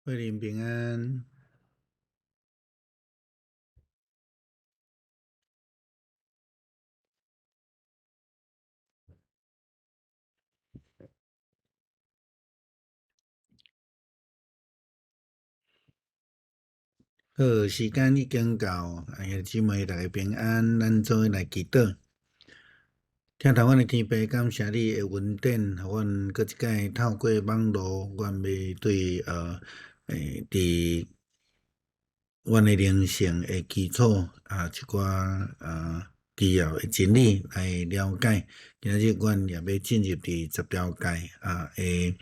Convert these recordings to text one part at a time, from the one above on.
慧玲平安。好，時間已經到，兄弟姊妹大家平安，咱做伙來祈禱。疼痛阮的天父，感謝你的恩典，予阮閣一擺透過網路，阮欲對佇阮的靈性的基礎啊，一寡需要的真理來了解。今仔日阮也欲進入佇十條誡啊的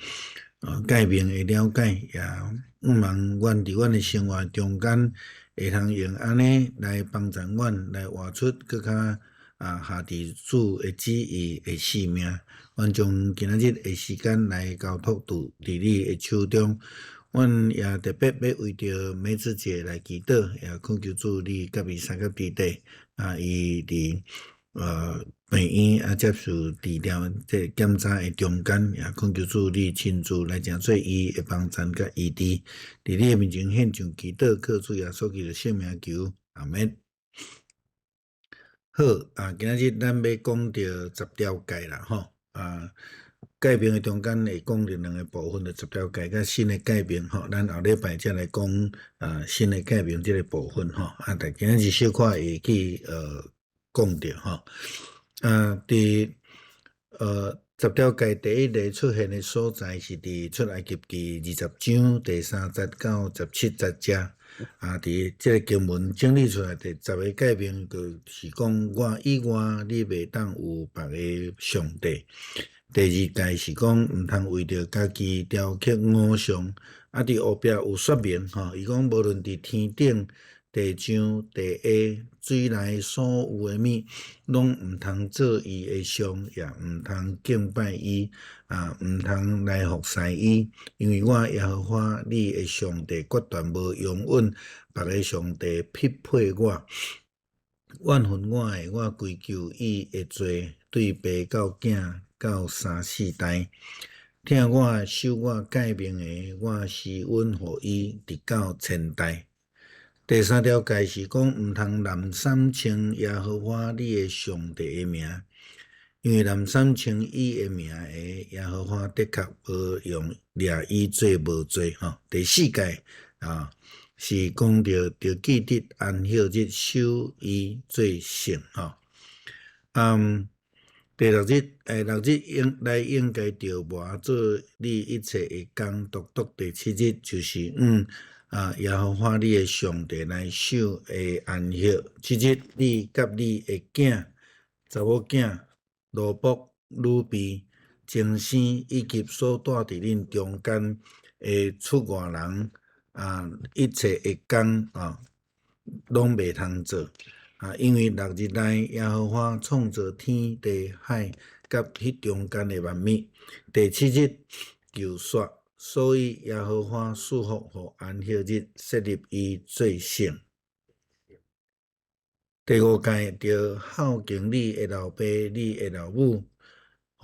誡命的了解，也向望阮佇阮的生活中間會通用按呢來幫助阮來活出閣較合佇主的旨意的生命。阮將今仔日的時間來交託佇你的手中。阮也特別欲為著梅子姐來祈禱，也懇求主你佮伊相佮佇底，伊佇病院接受治療這檢查的中間，也懇求主你親自來成做伊的幫贊佮醫治。佇你的面前獻上祈禱，靠主耶穌基督聖名求，阿們。好，今仔日咱欲講著十條誡啦，吼，誡命的中間會講著兩个部分，就十條誡佮新的誡命，吼，咱後禮拜才來講新的誡命這个部分，吼，但今仔日小可會去講著，吼，佇十條誡第一个出現的所在是佇出埃及記20章第3節到17節遮。佇這个經文整理出來第十个誡命，就是講我以外，你袂當有別个上帝。第二誡是講毋通為著家己雕刻偶像。佇後壁有說明，吼，伊講無論佇天頂、地上、地下、水內所有的物，攏毋通做伊的像，也毋通敬拜伊，毋通來服侍伊，因為我耶和華你的上帝決斷無容允別个上帝匹配我。怨恨我的，我歸咎伊的罪，對爸到囝到三四代。疼我、守我誡命的，我施恩予伊，直到千代。第三條誡是講，毋通濫三稱耶和華你的上帝的名，因為濫三稱伊的名的，耶和華的確無用掠伊做無罪。吼，第四誡是講著著記得安息日守伊做聖。吼，第六日，六日應來應該著無做你一切的工，獨獨第七日就是耶和華你的上帝來守的安息。這日你佮你的囝、查某囝、奴僕、女婢、精生以及所住佇恁中間的出外人一切的工攏袂通做。因為六日內耶和華創造天地海佮彼中間的萬物，第七日就煞。所以耶和華賜福予安息日，設立伊做聖。第五誡，著孝敬你的老爸、你的老母，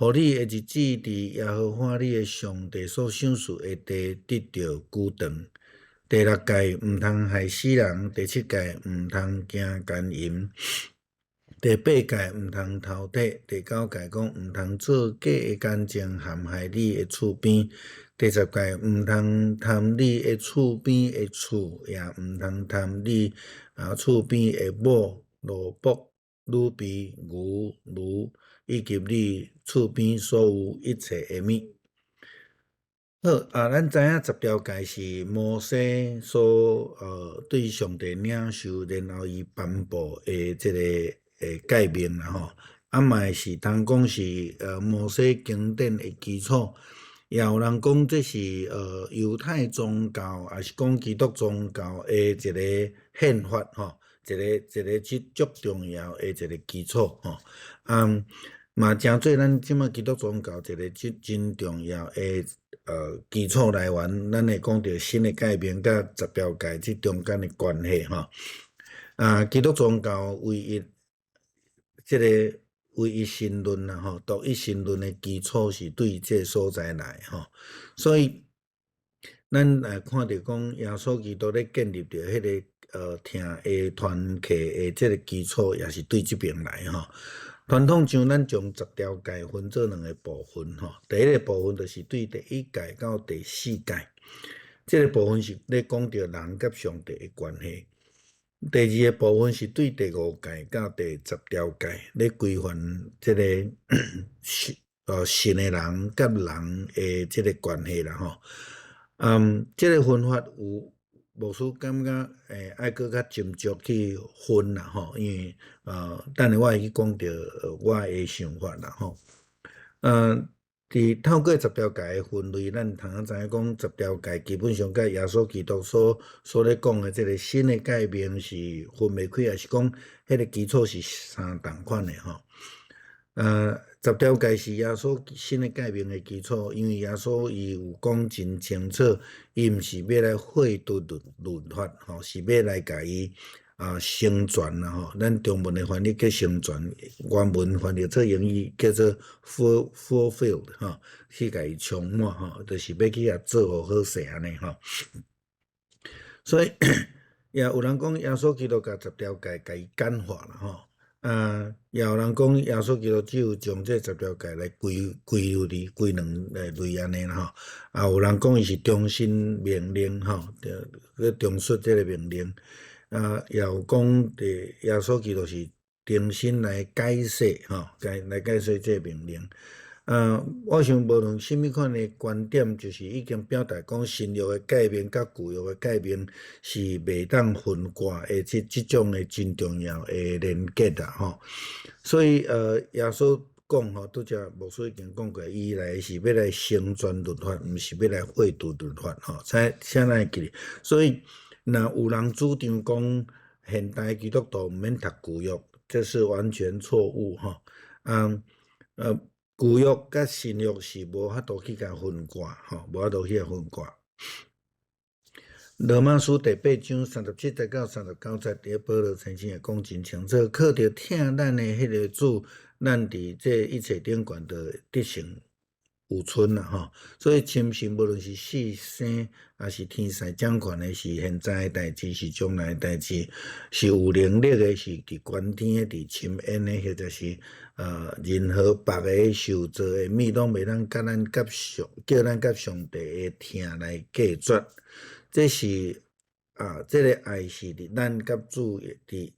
予你的日子佇耶和華你的上帝所賞賜的地得著久長。第六誡，毋通害死人；第七誡，毋通行姦淫；第八誡，毋通偷竊；第九誡講，毋通做假的見證陷害你的厝邊；第十誡，毋通貪你的厝邊的厝，也毋通貪你厝邊的某、奴僕、女婢、牛、驢，以及你厝邊所有一切的物。好，咱知影十條誡是摩西所對上帝領受，然後伊頒布的這个誡命啦吼。嘛會是通講是摩西經典的基礎，也有人講這是猶太宗教，抑是講基督宗教的一个憲法吼，一个一个足足重要的一个基礎吼。嘛成做咱這馬基督宗教一个真真重要的基礎來源。咱會講著新的誡命佮十條誡這中間的關係吼。基督宗教唯一這个唯一神論啦吼，獨一神論的基礎是對這个所在來吼。所以咱來看著講，耶穌基督咧建立著彼个疼的團契的這个基礎，也是對這爿來吼。傳統上，咱將十條誡分做兩个部分吼。第一个部分就是對第一誡到第四誡，這个部分是咧講著人佮上帝的關係。第二个部分是對第五誡到第十條誡咧規範這个信的人佮人的這个關係啦吼。這个分法有牧師感覺愛閣較斟酌去分啦吼，因為等下我會去講著我的想法啦吼。佇透過十條誡的分類，咱通通知影講十條誡基本上佮耶穌基督所咧講的這个新的誡命是分袂開，抑是講彼个基礎是相仝款的吼。十條誡是耶穌新的誡命的基礎，因為耶穌伊有講真清楚，伊毋是欲來廢除律法吼，是欲來共伊成全啦吼。咱中文的翻譯叫成全，原文翻譯做英語叫做 fulfilled 吼，去共伊充滿吼，就是欲去共做予好勢按呢吼。所以也有人講耶穌基督共十條誡共伊簡化啦吼。也有人講耶穌基督只有將這十條誡來歸類歸兩類按呢啦吼。啊，有人講伊是重新命令吼，去重述這个命令。啊，也有講佇耶穌基督是重新來解釋吼，來解釋這个命令。我想無論啥物款的觀點，就是已經表達講新約的誡命佮舊約的誡命是袂當分割的這種的真重要的連結啦吼。所以耶穌講吼，拄才牧師已經講過，伊來是欲來成全律法，毋是欲來廢除律法吼。請咱會記得。所以，若有人主張講現代基督徒毋免讀舊約，這是完全錯誤吼。舊約佮新約是無法度去共分割，吼，無法度去共分割。羅馬書第八章三十七節到三十九節，佇保羅先生會講真清楚，靠著疼咱的彼个主，咱佇這一切頂懸就得勝有剩啦，吼。所以深信無論是死生，抑是天使掌權的，是現在的代誌，是將來的代誌，是有能力的，是佇懸天的，佇深淵的，或者是任何別个受造的物，攏袂當叫咱佮上帝的疼來隔絕。這是啊，這个愛是佇咱佮主佇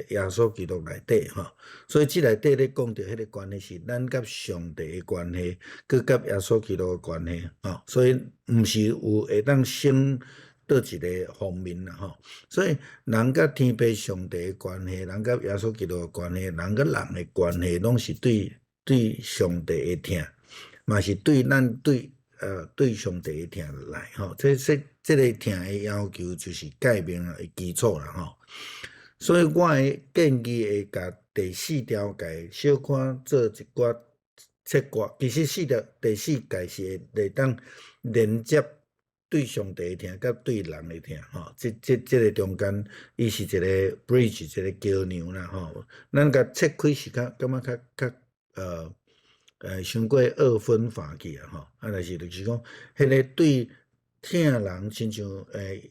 耶穌基督內底吼，所以這內底咧講著彼个關係是咱佮上帝的關係，閣佮耶穌基督的關係吼，所以毋是有會當省佗一个方面啦吼。所以人佮天父上帝的關係，人佮耶穌基督的關係，人佮人的關係，攏是對上帝的疼，嘛是對咱對上帝的疼來吼。這個疼的要求就是誡命的基礎啦吼。所以我的建議會共第四條誡小可做一寡切割。其實第四誡是會當連接對上帝的疼佮對人的疼吼。這個中間，伊是一個 bridge，一個橋梁啦吼。咱共切開是較感覺較傷過二分法去啊吼。啊，但是就是講，彼个對疼人，親像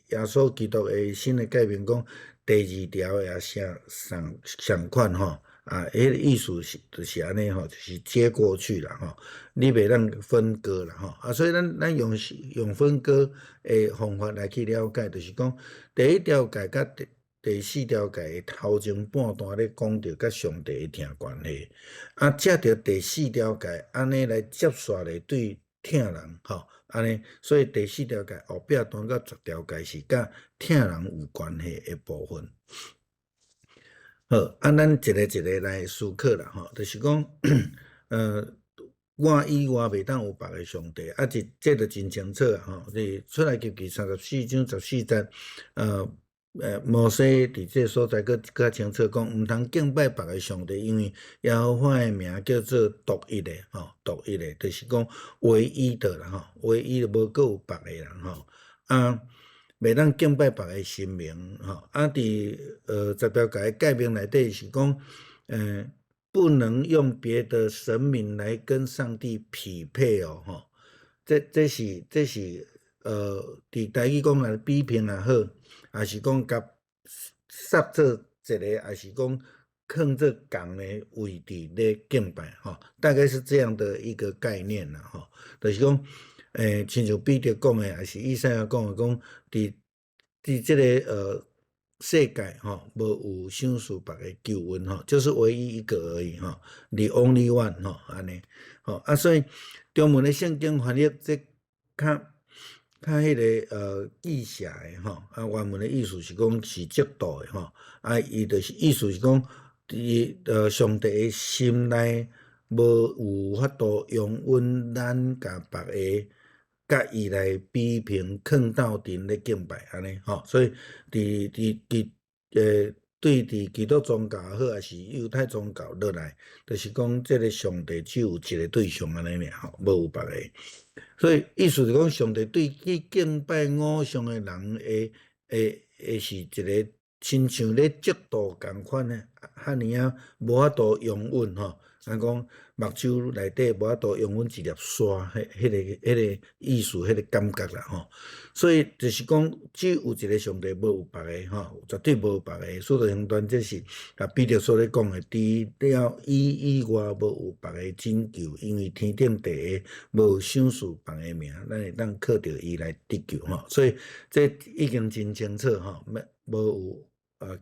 耶穌基督的新的誡命講，第二條也相相相款吼，啊，彼个意思是就是按呢吼，就是接過去啦吼，你袂當分割啦吼，啊，所以咱用分割的方法來去了解，就是講第一條誡佮第四條誡的頭前半段咧講著佮上帝的疼關係，啊，藉著第四條誡按呢來接續來對疼人吼，按呢，所以第四條誡後壁段到十條誡是佮疼人有關係的部分。好，啊，咱一个一个來思考啦吼，就是講，我以外袂當有別个上帝，啊，這就真清楚啊吼。佇出埃及記三十四章十四節，摩西佇這个所在閣較清楚講，毋通敬拜別个上帝，因為耶和華的名叫做獨一的吼，獨一的，就是講唯一的啦吼，唯一的無閣有別个人吼，啊，袂當敬拜別个神明吼，啊，佇十條誡誡命內底是講，不能用別的神明來跟上帝匹配哦，吼，這是佇台語講來比拼也好，抑是講共設做一个，抑是講囥做仝的位置咧敬拜吼，大概是這樣的一個概念啦吼，就是講，親像彼得講的，抑是以賽亞講的，講佇這个世界吼，無有賞賜別个救恩吼，就是唯一一個而已吼，the only one 吼，按呢，吼啊，所以中文的聖經翻譯這較彼个記寫的吼，啊原文的意思是講是嫉妒的吼，啊伊就是意思是講，佇上帝的心內無有法度容忍咱共別个佮伊來比拼，囥鬥陣咧敬拜按呢吼，所以佇佇佇對佇基督宗教也好，抑是猶太宗教落來，就是講這个上帝只有一个對象按呢爾吼，無有別个。所以意思是講，上帝對去敬拜偶像的人會是一个親像咧嫉妒仝款的，遐爾仔無法度容忍吼。咱講目睭內底無法度容忍一粒沙，彼個意思，彼個感覺啦吼。所以就是講，只有一个上帝，無有別个吼，絕對無有別個。使徒行傳這是啊彼得所咧講的，除了伊以外，無有別个拯救，因為天頂地下無有賞賜別个名，咱會當靠著伊來得救吼。所以這已經真清楚吼，無有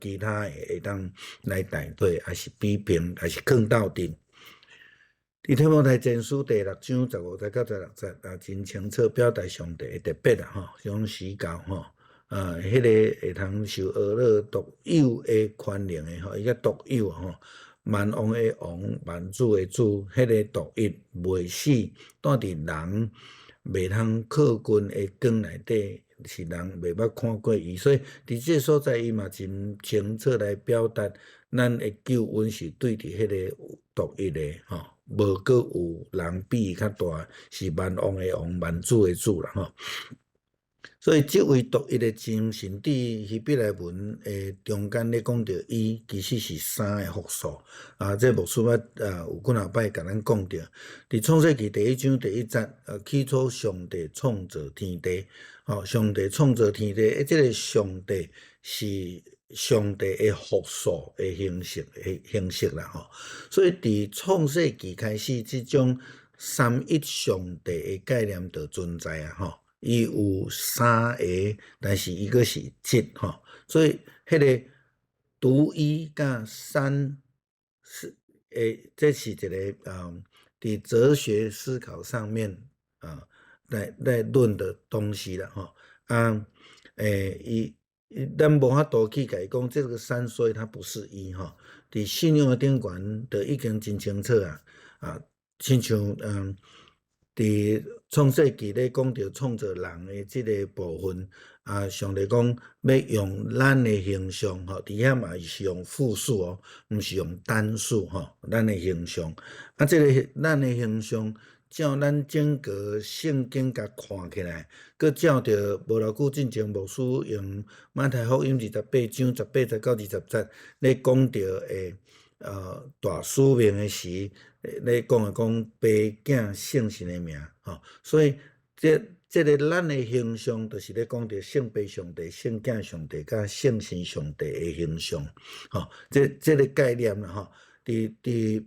其他的會當來代替，抑是比拼，抑是囥鬥陣。佇提摩太前書第六章15節到16節啊，真清楚表達上帝的特別啊吼，種時教吼，啊，彼个會通受呵咾獨有的權能的吼，伊叫獨有吼，萬王的王，萬主的主，彼个獨一袂死，蹛佇人袂通靠近的光內底，是人袂捌看過伊，所以佇這个所在，伊嘛真清楚來表達，咱的救恩是對佇彼个獨一的吼。無閣有人比伊較大，是萬王的王，萬主的主啦吼。所以這位獨一的真神，佇希伯來文的中間咧講著伊，其實是三个複數。啊，這牧師捌有幾若擺共咱講著，佇創世記第一章第一節，起初上帝創造天地，吼，上帝創造天地，這个上帝是上帝的複數的形式啦吼。所以佇創世記開始，這種三一上帝的概念就存在啊吼。伊有三个，但是伊閣是一吼，所以彼个獨一佮三是這是一个佇哲學思考上面啊來論的東西啦吼。啊，伊咱無法度去共伊講，這個三所以它不是一吼。佇信仰的頂懸就已經真清楚啊，啊，親像佇創世記咧講著創造人的這个部分，啊，上帝講欲用咱的形象吼，佇遐嘛是用複數哦，毋是用單數吼，咱的形象，啊，這个咱的形象，照咱整個聖經共看起來，閣照著無偌久進前牧師用馬太福音28章18節到20節咧講著的大使命的時，咧講的講爸囝聖神的名吼，所以這个咱的形象，就是咧講著聖父上帝、聖囝上帝佮聖神上帝的形象，吼，這个概念啦吼，佇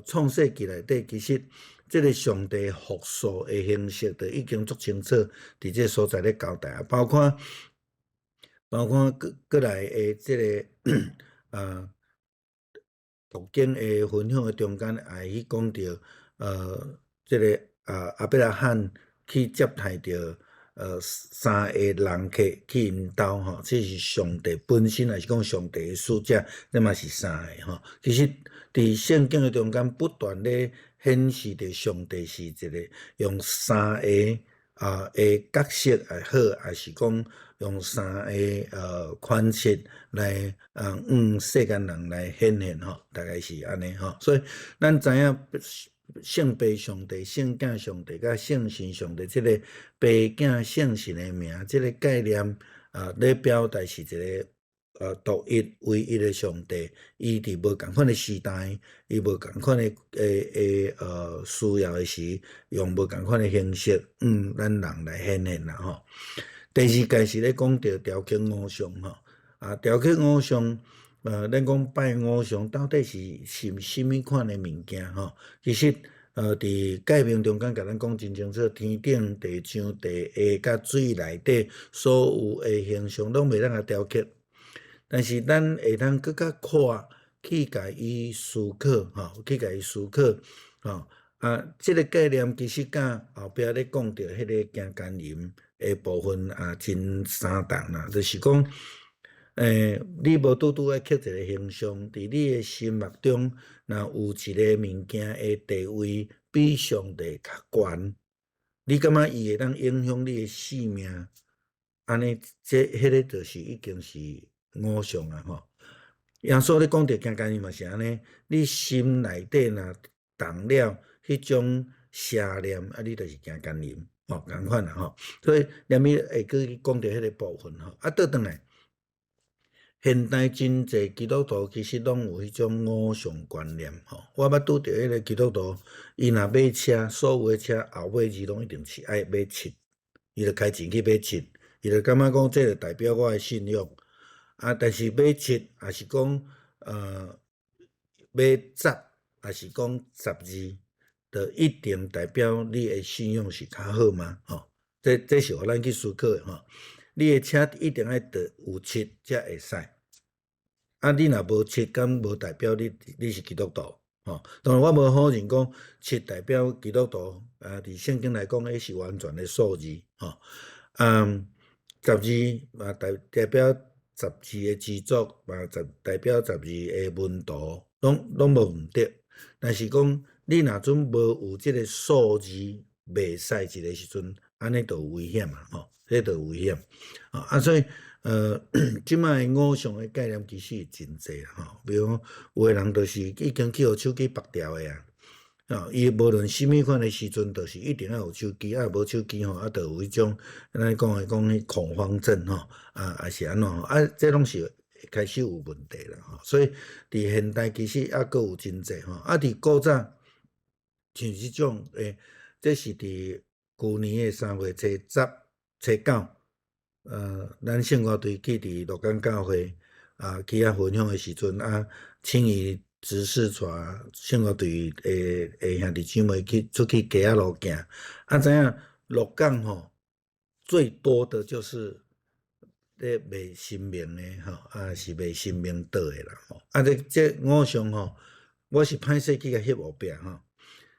創世記內底，其實這个上帝複數的形式，就已經足清楚，佇這个所在咧交代啊，包括閣來的這个讀經的分享的中間，也去講著這个亞伯拉罕去接待著三个人客去𪜶兜吼，這是上帝本身，抑是講上帝的使者，這嘛是三个吼。其實佇聖經的中間不斷咧顯示著上帝是一個用三个的角色也好，抑是講用三个款式來向世間人來顯現吼，大概是按呢吼。所以咱知影聖父上帝、聖囝上帝佮聖神上帝，這个父囝聖神的名，這个概念啊，咧表達是一个獨一唯一的上帝，伊佇無仝款的時代，伊無仝款的需要的時，用無仝款的形式，咱人來顯現啦吼。第二誡是咧講著雕刻偶像吼，啊，雕刻偶像，咱講拜偶像到底是啥物款的物件吼？其實，佇誡命中間共咱講真清楚，天頂、地上、地下佮水內底所有的形象攏袂當共雕刻。但是咱會當閣較闊去共伊思考吼，去共伊思考吼。啊，這個概念其實佮後壁咧講著彼個行姦淫的部分也真相同啦，就是講，你無拄拄愛刻一個形象，佇你的心目中，若有一個物件的地位比上帝較懸，你感覺伊會當影響你的性命，按呢，這彼個就是已經是偶像啊吼。耶穌咧講著行姦淫嘛是按呢，你心內底若動了彼種邪念，啊，你就是行姦淫，吼，仝款啦吼。所以連伊會閣講著彼個部分吼，啊，倒轉來。現代真濟基督徒其實攏有彼種偶像觀念吼。我捌拄著彼個基督徒，伊若買車，所有的車後尾字攏一定是愛買七，伊就開錢去買七，伊就感覺講這就代表我的信仰。啊，但是買七，抑是講買十，抑是講十字，就一定代表你的信仰是較好嗎？吼，這是予咱去思考的吼。你的車一定愛著有漆才會使。啊，你若無漆，敢無代表你是基督徒？吼，當然我無否認講七代表基督徒，啊，佇聖經來講，彼是完全的數字，吼。嗯，十字嘛代表十字的支座，嘛代表十字的門徒，攏無毋對。但是講你若準無有這個數字，袂使一個時陣，按呢就有危險啊，吼，這就有危險。啊，所以，這擺的偶像的概念其實真濟啦，吼。比如講，有的人就是已經去予手機縛掉的啊，哦，伊無論啥物款的時陣，就是一定愛有手機，啊，無手機吼，啊，就有彼種咱講的講彼恐慌症吼，啊，抑是按怎吼，啊，這攏是開始有問題啦，吼。所以佇現代其實猶閣有真濟吼，啊，佇古早像這種這是佇舊年的3月初十、初九，咱聖歌隊去佇鹿港教會啊，去遐分享的時陣啊，請伊執事帶聖歌隊的兄弟姊妹去出去街仔路行，啊，知影鹿港吼最多的就是咧賣神明的吼，啊是賣神明桌的啦吼，啊這偶像吼，我是歹勢去共翕後壁吼，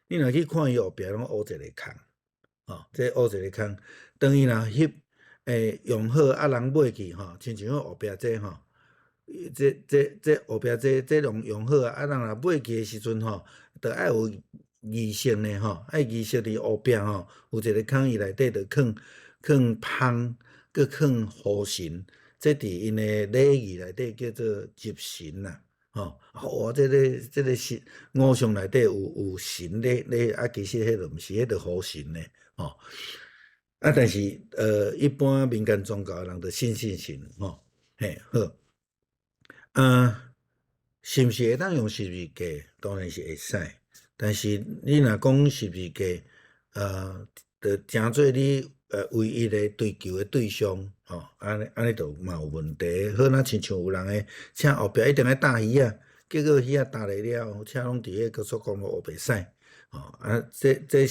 你若去看伊後壁攏烏一个空，吼，這烏一個空，當伊若翕用好啊，人買去吼，親像後壁這吼，這後壁這攏用好啊，人若買去的時陣吼，就愛有儀式呢吼，愛儀式佇後壁吼，有一个空伊內底就囥囥香，閣囥雨神，這佇𪜶的禮儀內底叫做入神啦，吼，哇，這個是偶像內底有神咧，啊，其實彼就毋是，彼就雨神呢，吼。啊，但是一般民間宗教的人就信信信，吼，嘿，好。啊，是毋是會當用十字架？當然是會使。但是你若講十字架，就成做你唯一的追求的對象，吼，按呢就嘛有問題。好若親像有人的車後壁一定愛搭魚仔，結果魚仔搭落了，車攏佇彼高速公路烏白駛，吼，啊，這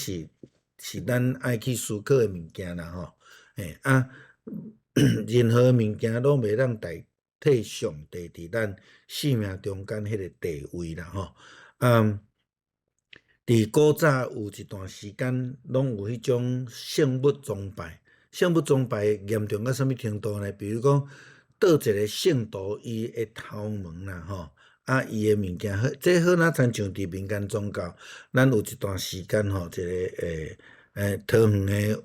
是咱愛去思考的物件啦，吼，嘿啊，任何物件攏袂當代替上帝佇咱生命中間彼個地位啦，吼，啊，佇古早有一段時間，攏有彼種聖物崇拜，聖物崇拜嚴重到啥物程度呢？比如講，佗一個聖徒伊的頭毛啦，吼，啊，伊的物件，這好若親像佇民間宗教，咱有一段時間吼，一個桃園的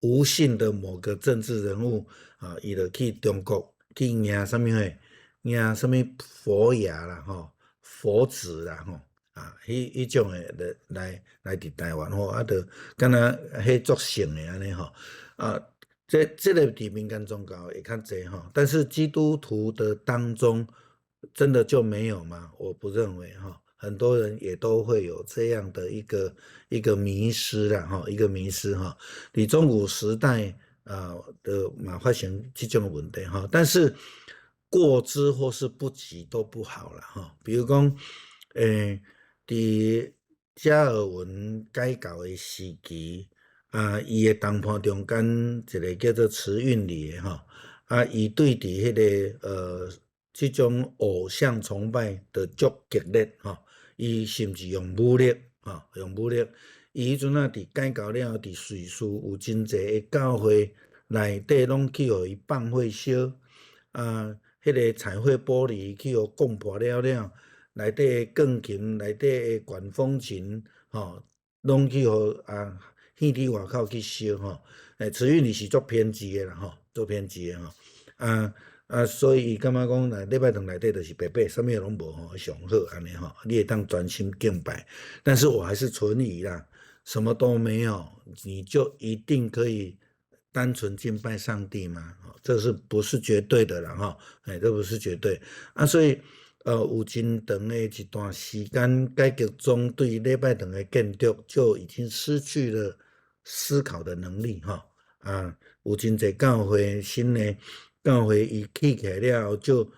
吳姓的某個政治人物啊，伊就去中國去領啥物貨，領啥物佛牙啦，吼，佛指啦，吼，啊，彼種的來佇台灣吼，啊，就敢若彼足聖的按呢吼，啊。這個佇民間宗教會較濟吼，但是基督徒的當中，真的就沒有嗎？我不認為哈，很多人也都會有這樣的一個迷思啦，吼，一個迷思哈。佇中古時代啊的嘛發生這種問題哈，但是過之或是不及都不好啦哈。比如講，佇加爾文改教的時期，啊，伊的同伴中間一個叫做慈運理的吼，啊，伊對佇彼個這種偶像崇拜的足激烈吼，伊甚至用武力吼，用武力。伊彼陣仔佇改教了後，佇瑞士有真濟的教會內底攏去予伊放火燒，啊，彼個彩繪玻璃去予摃破了了，內底的鋼琴、內底的管風琴，吼，攏去予啊，獻佇外口去燒吼。慈運理是足偏激的啦吼，足偏激的吼。啊啊，所以伊感覺講，來禮拜堂內底就是白白，啥物攏無吼，上好按呢吼，你會當專心敬拜。但是我還是存疑啦，什麼都沒有，你就一定可以單純敬拜上帝嗎？這是不是絕對的啦吼？這不是絕對。啊，所以有真長的一段時間，改革宗對禮拜堂的建築就已經失去了思考的能力吼。啊，有真濟教會新的教會伊起起來了後就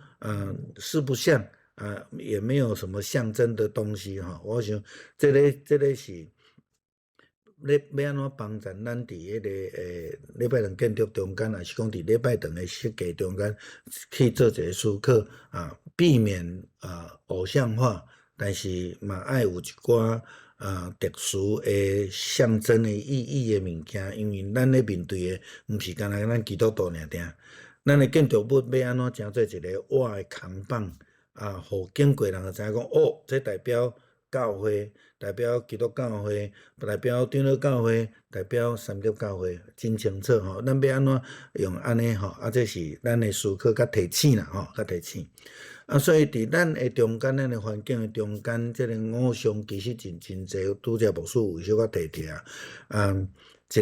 四不像啊，也沒有什麼象徵的東西吼。我想這個是咧欲按怎幫助咱佇彼個禮拜堂建築中間，抑是講佇禮拜堂的設計中間去做一個思考啊，避免偶像化，但是嘛愛有一寡特殊的象徵的意義的物件，因為咱咧面對的毋是干焦咱基督徒爾爾，咱的建築物欲按怎成做一個活的扛棒啊，予經過人就知影講，哦，這代表教會，代表基督教會，代表長老教會，代表三級教會，真清楚吼。咱欲按怎用按呢吼？啊，這是咱的思考佮提醒啦吼，佮提醒。啊，所以佇咱的中間，咱的環境的中間，這個偶像其實真真濟，拄才牧師有小可提著啊。一個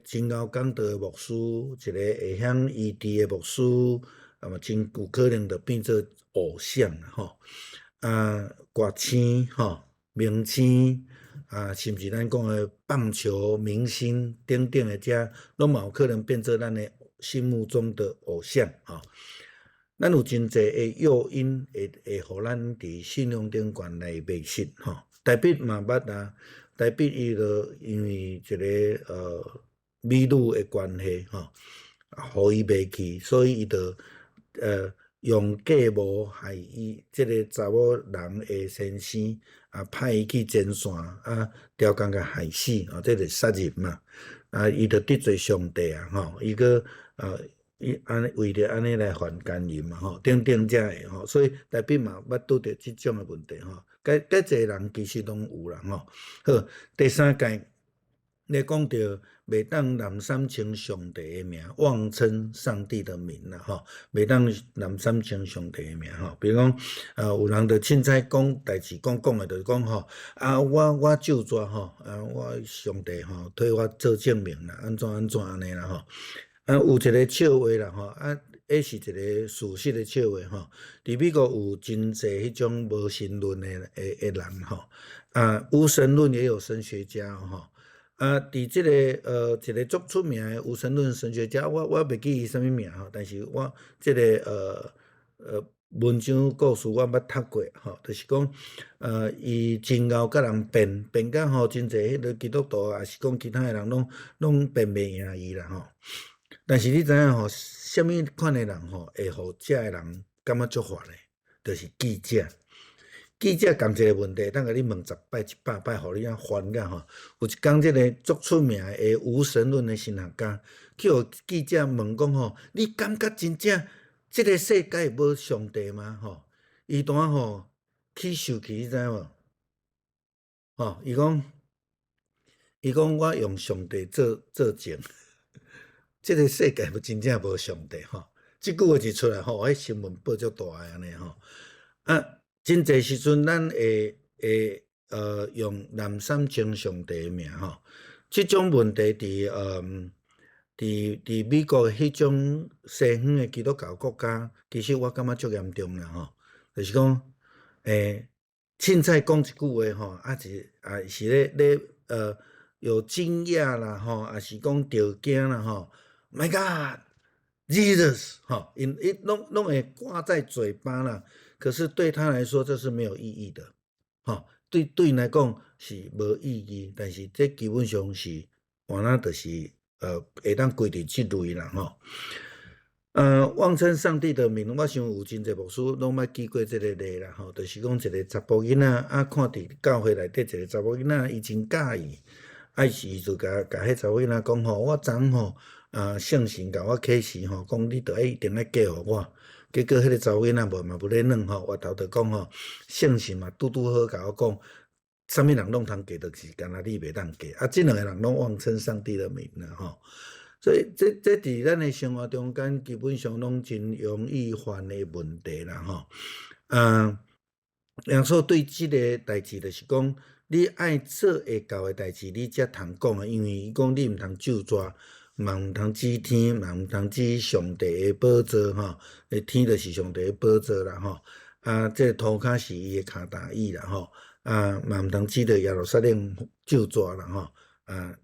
真𠢕講道的牧師，一個會曉醫治的牧師，啊嘛真有可能就變做偶像啦吼。啊，歌星吼，明星啊，甚至咱講的棒球明星等等的這，攏嘛有可能變做咱的心目中的偶像吼。咱有真濟的誘因會予咱佇信仰頂懸來迷失吼。大衛嘛捌啊，大衛伊就因為一個美女的關係吼，予伊迷去，所以伊就用計謀害伊這個查某人的先生，啊派伊去前線，啊刁工共害死，啊這就殺人嘛，啊伊就得罪上帝啊吼，伊閣伊按呢為著按呢來犯姦淫嘛吼，等等這个吼，所以大衛嘛捌拄著這種的問題吼，介介濟人其實攏有啦吼。好，第三誡，咧講著袂當濫三稱上帝的名，妄稱上帝的名啦吼，袂當濫三稱上帝的名吼。比如講，有人就凊彩講代誌，講講的，就是講吼，啊，我咒詛吼，啊，我上帝吼替我做證明啦，按怎按怎按呢啦吼。啊，有一個笑話啦吼，啊，彼是一個事實的笑話吼。佇美國有真濟彼種無神論的人吼，啊，無神論也有神學家吼。啊，佇這個一個足出名的無神論神學家，我袂記伊啥物名吼，但是我這個文章故事我捌讀過吼，就是講，伊真𠢕佮人辯，辯甲吼真濟彼個基督徒，抑是講其他的人攏辯袂贏伊啦吼。但是你知影吼，啥物款的人吼會予遮的人感覺足煩的，就是記者。記者仝一個問題，當共你問10擺、100擺，予你遐煩甲吼。有一工，這個足出名的無神論的神學家，去予記者問講吼：你感覺真正這個世界無上帝嗎？吼，伊當吼起受氣，你知無？吼，伊講我用上帝做證，這個世界無真正無上帝吼。這句話一出來吼，彼新聞報足大的按呢吼。啊，真濟時陣咱會用濫三稱上帝的名吼，這種問題佇佇美國彼種西方的基督教國家，其實我感覺足嚴重啦吼，就是講，凊彩講一句話吼，啊是啊是咧有驚訝啦吼，抑是講著驚啦吼，My God，Jesus 吼，𪜶伊攏會掛在嘴巴啦，可是對他來說這是沒有意義的，吼，對𪜶來講是無意義，但是這基本上是，原來就是會當歸佇這類啦吼。妄稱上帝的名，我想有真濟牧師攏捌舉過這個例啦吼，就是講一個查埔囡仔啊，看佇教會內底一個查某囡仔，伊真佮意，啊伊就共彼查某囡仔講吼，我昨昏吼啊聖神共我啟示吼，講你著愛一定愛嫁予我。結果彼個查某囡仔無嘛無咧軟吼，回頭就講吼，聖神嘛拄拄好共我講，啥物人攏通嫁，就是干焦你袂當嫁。啊，這兩個人攏妄稱上帝的名啦吼。所以這佇咱的生活中間，基本上攏真容易犯的問題啦吼。耶穌對這个代誌就是講，你愛做會到的代誌，你才通講的，因為伊講你毋通咒詛，嘛毋通指天，嘛毋通指上帝的寶座吼。天就是上帝的寶座啦吼。啊，這个塗跤是伊的跤踏椅啦吼。啊，嘛毋通指著耶路撒冷咒詛啦吼。啊，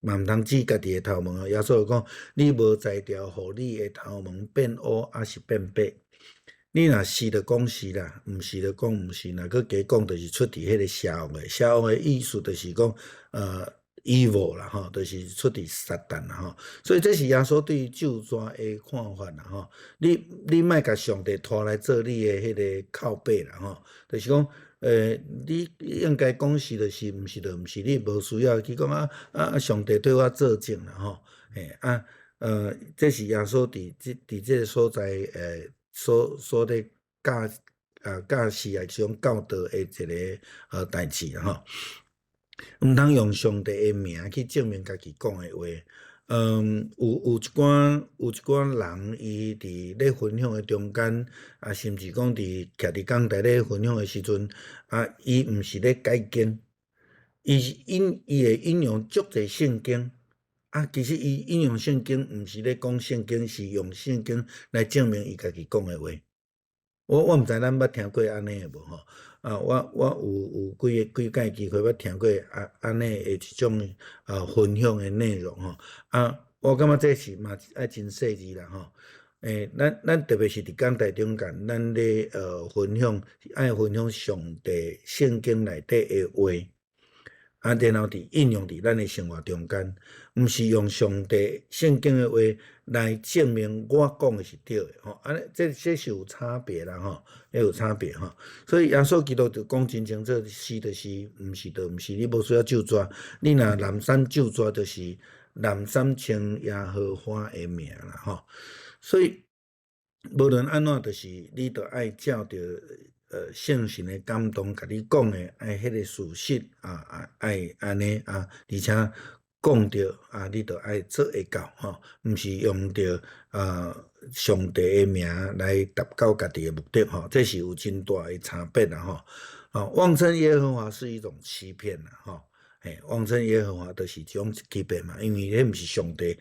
嘛毋通指家己的頭毛。耶穌講，你無才調，予你的頭毛變烏，抑是變白。你若是就講是啦，毋是就講毋是。若閣加講，就是出佇彼个邪惡的。邪惡的意思就是講，evil 啦吼，就是出佇撒旦啦吼。所以這是耶穌對咒詛的看法啦吼。你莫共上帝拖來做你的彼个靠背啦吼。就是講，你應該講是就是，毋是就毋是，你無需要去講啊，上帝對我作證啦吼。嘿啊，這是耶穌佇這个所在所咧教示啊，是講教導的一个代誌啦吼。毋通用上帝的名去證明家己講的話。有一寡人，伊佇咧分享的中間，啊，甚至講佇徛佇講台咧分享的時陣，啊，伊毋是咧解經，伊是引伊會引用足濟聖經，啊，其實伊引用聖經，毋是咧講聖經，是用聖經來證明伊家己講的話。我毋知咱捌聽過按呢的無吼？啊，我有幾幾擺機會捌聽過啊按呢的一種分享的內容吼。啊，我感覺這是嘛愛真細膩啦吼。咱特別是佇講台中間，咱咧分享，愛分享上帝聖經內底的話，啊，然後佇應用佇咱的生活中間，毋是用上帝聖經的話來證明我講的是對的吼。按呢，這是有差別啦吼，這有差別吼。所以耶穌基督就講真清楚，是就是，毋是就毋是，你無需要咒詛。你若濫散咒詛，就是濫散稱耶和華的名啦吼。所以無論按怎，就是你著愛照著聖神的感動，共你講的，愛彼个事實啊，愛按呢啊，而且講著啊，你著愛做會到吼，毋是用著上帝的名來達到家己的目的吼，這是有真大的差別啦吼。啊，妄稱耶和華是一種欺騙啦吼。嘿，妄稱耶和華就是一種欺騙嘛，因為彼毋是上帝予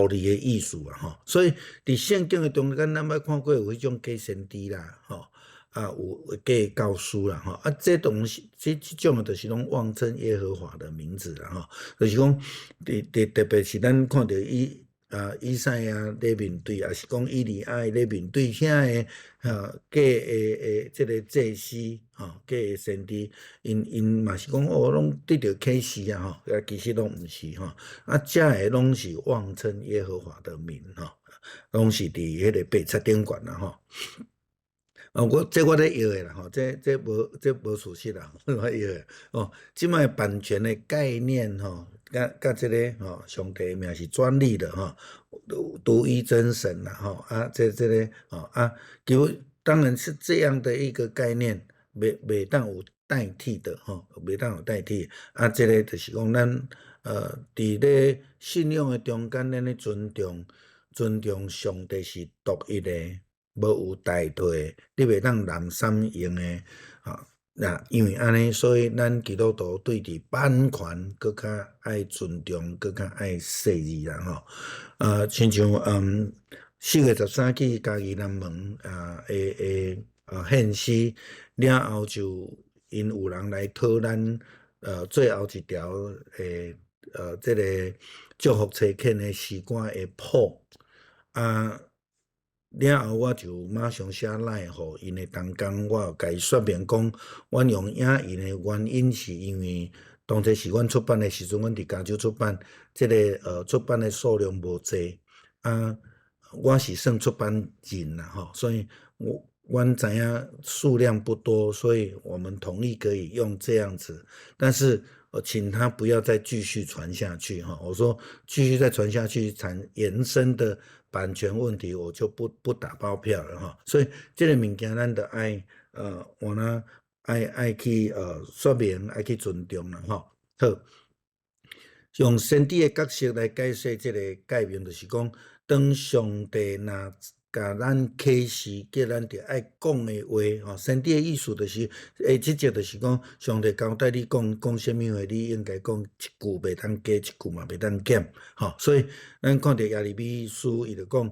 你的意思啊吼。所以佇聖經的中間，咱捌看過有彼種假先知啦，吼，啊有假教師啦，吼，啊這東西這種的就是攏妄稱耶和華的名字啦，吼，就是講佇特別是咱看著以賽亞咧面對，抑是講以利亞咧面對遐个假的這个祭司，吼，假的先知，𪜶嘛是講哦，攏得著啟示啊，吼，啊其實攏毋是吼，啊遮个攏是妄稱耶和華的名，吼，攏是佇彼个白冊頂懸啦，吼。啊，這我咧臆的啦，吼，這無事實啦，我臆的。哦，這擺版權的概念，吼，佮這个吼，上帝的名是專利的，吼，獨一真神啦，吼，啊，這个，吼啊，基本當然是這樣的一個概念，袂當有代替的，吼，袂當有代替。啊，這个就是講咱，佇咧信仰的中間，咱咧尊重上帝是獨一的，無有代替的，你袂當濫散用的，吼。那因為按呢，所以咱基督徒對佇版權閣較愛尊重，閣較愛細膩啦，吼。啊，親像4月13去嘉義南門啊，會會獻詩了後，就𪜶有人來討咱最後一條的這个祝福差遣的詩歌的譜啊。了後我就馬上寫 LINE 予𪜶的同工，我有共伊說明講，阮用影印的原因是因為當初是阮出版的時陣，阮佇加州出版，這个出版的數量無濟啊，我是算出版人啦吼，所以我阮知影數量不多，所以我們同意可以用這樣子，但是我請他不要再繼續傳下去哈。我說繼續再傳下去，產延伸的版權問題，我就不打包票了哈。所以這个物件咱著愛我呢愛去說明，愛去尊重啦吼。好，用先知的角色來解釋這个誡命，就是講，當上帝若共咱啟示，叫咱著愛講的話，吼，先知的意思就是，職責就是講，上帝交代你講講啥物話，你應該講一句袂當加，一句嘛袂當減，吼。所以咱看著耶利米書，伊就講，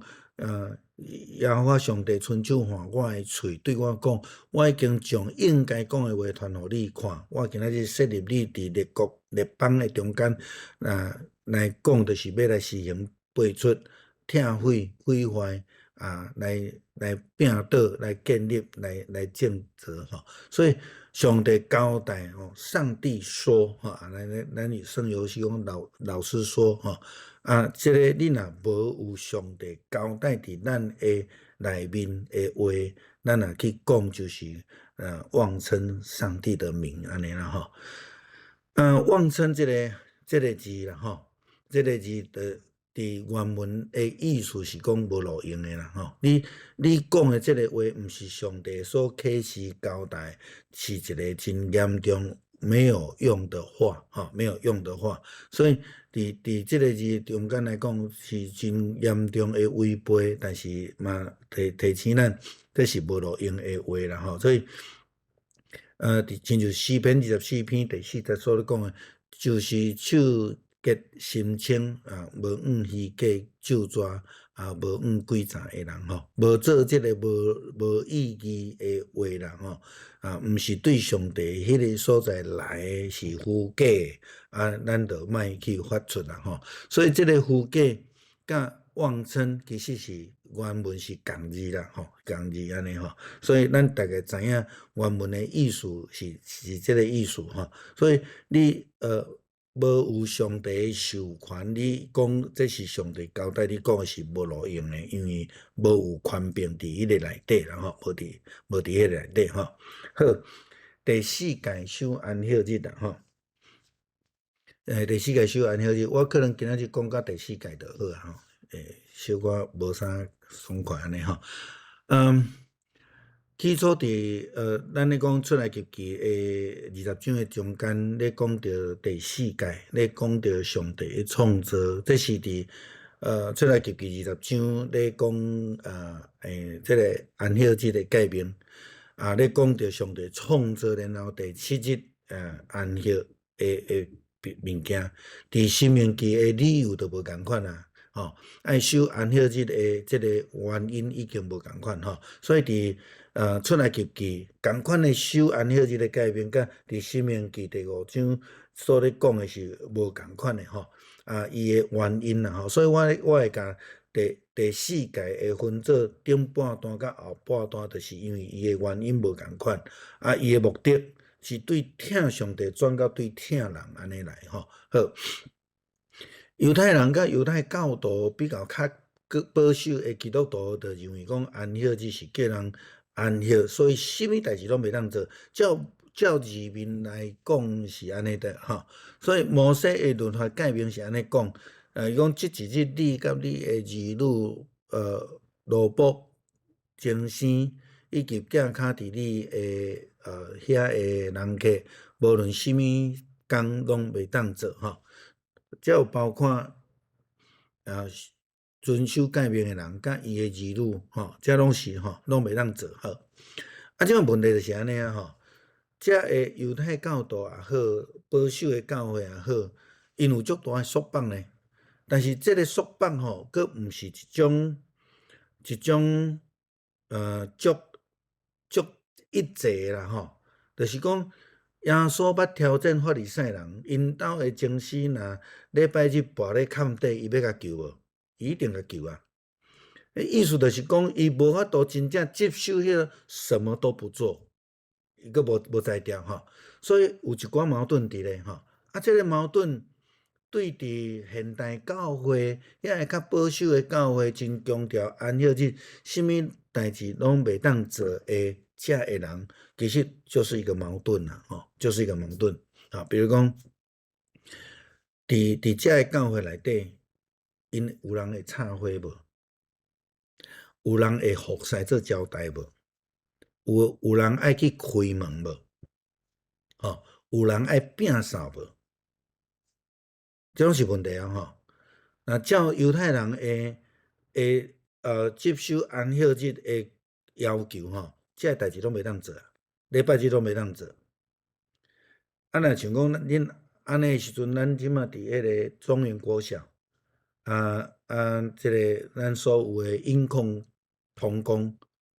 耶和華上帝親手換我的喙，對我講，我已經將應該講的話傳予你看，我今仔日設立你佇列國列邦的中間，啊，來講，就是欲來施行廢黜、拆毀、毀壞。啊，來摒倒、來建立、來建造吼，所以上帝交代吼，上帝說吼，啊，咱算有時講老師說吼，啊，這个你若無有上帝交代佇咱的內面的話，咱若去講就是妄稱上帝的名按呢啦吼。妄稱這个字啦吼，這个字的佇原文的意思是講無路用的啦吼。你講的這个話，毋是上帝所啟示交代，是一个真嚴重沒有用的話，吼，沒有用的話。所以佇這个字中間來講，是真嚴重的違背，但是嘛提醒咱，這是無路用的話啦吼。所以，佇親像詩篇24篇第4節所咧講的，就是手潔心清啊，無向虛假咒詛啊，無向詭詐的人吼，無做這个無意義的話啦吼，啊，毋是對上帝彼个所在來的是虛假的，啊，咱就莫去發出啦吼。所以這个虛假佮妄稱其實是原文是仝字啦吼，仝字按呢吼。所以咱大概知影原文的意思是這个意思吼。所以你無有上帝的授權，你講這是上帝交代你講的是無路用的，因為無有權柄佇彼个內底啦吼，無佇彼个內底吼。好，第四誡守安息日啦吼。第四誡守安息日，我可能今仔日講到第四誡就好啊吼。小可無啥爽快按呢吼。起初佇咱咧講出埃及記的20章的中間，咧講著第四誡，咧講著上帝的創造，這是佇出埃及記二十章咧講這个安息日的誡命，啊，咧講著上帝創造，然後第七日安息的物件，佇申命記的理由就無仝款啊，吼，愛守安息日的這个原因已經無仝款吼，所以佇出埃及記仝款的守安息日的誡命，佮佇申命記第五章所咧講的是無仝款的吼，啊，伊的原因啦吼，所以我會共第四誡會分做頂半段佮後半段，就是因為伊的原因無仝款，啊，伊的目的是對疼上帝轉到對疼人按呢來吼。好，猶太人佮猶太教徒比較較保守的基督徒，就認為講安息日是叫人安息，所以啥物代誌攏袂當做。照字面來講是按呢的吼，所以摩西的律法誡命是按呢講，伊講這一日你佮你的兒女，奴僕、童生以及寄跤佇你的遐的人客，無論啥物工攏袂當做吼。這有包括遵守誡命的人，佮伊的兒女吼，這攏是吼，攏袂當做好。啊，這個問題就是按呢啊吼，這个猶太教徒也好，保守的教會也好，𪜶有足大的束縛呢。但是這个束縛吼，閣毋是一種足足一致的啦吼，就是講耶穌捌挑戰法利賽人，𪜶兜的祭司若禮拜日跋咧崁底，伊欲共救無？伊一定共救啊！意思就是講，伊無法度真正接受彼個什麼都不做，伊閣無才調吼，所以有一寡矛盾佇咧吼。啊，這个矛盾對佇現代教會，遐个較保守的教會，真強調安息日，啥物代誌攏袂當做的遮的人，其實就是一個矛盾啦，吼，就是一個矛盾。啊，比如講，佇遮个教會內底，𪜶有人會插花無？有人會服侍做招待無？有人愛去開門無？吼，有人愛摒掃無？這攏是問題啊！吼，若照猶太人的接受安息日的要求吼，這个代誌攏袂當做，禮拜日攏袂當做。啊，若像講恁按呢時陣，咱這馬佇彼个中原國小，啊，這个咱所有的音控同工，